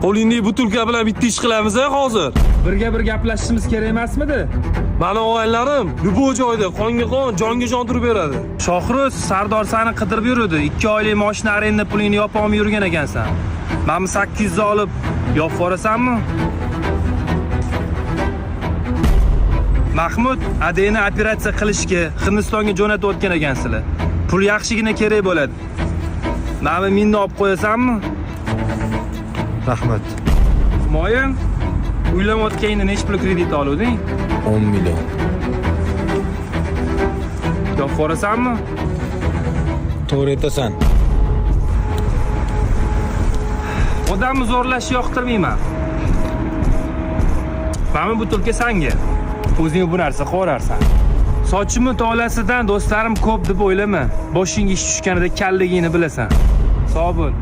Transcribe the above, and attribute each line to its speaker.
Speaker 1: Qo'lingdagi butulka bilan bitta ish qilamiz a hozir.
Speaker 2: Birga bir gaplashishimiz kerak emasmidi?
Speaker 1: Mani og'aynilarim любой joyda qonga qon, jonga jon turib beradi.
Speaker 2: Shohruz, Sardor seni qidirib yurdi. 2 oylik mashina arenda pulingni yopa olmay yurgan ekansan. Mana bu 800 ni olib yopib yuborasanmi? Mahmud, adeni operatsiya qilishga Hindistonga jo'natayotgan ekansizlar. Pul yaxshigina kerak bo'ladi. Mana bu 1000 ni olib qo'yasanmi?
Speaker 3: Rahmat.
Speaker 2: Humoyun, uylanayotganingda necha pul kredit oluvding?
Speaker 3: 10 million.
Speaker 2: Yopib yuborasanmi?
Speaker 3: To'g'ri aytasan.
Speaker 2: Odamni zo'rlashni yoqtirmayman. Mana bu butilka sanga. O'zing bu narsa qo'rarsan. Sochimni tolasidan do'stlarim ko'p deb o'ylama. Boshingga ish tushganida kalligingni bilasan. Sog' bo'l.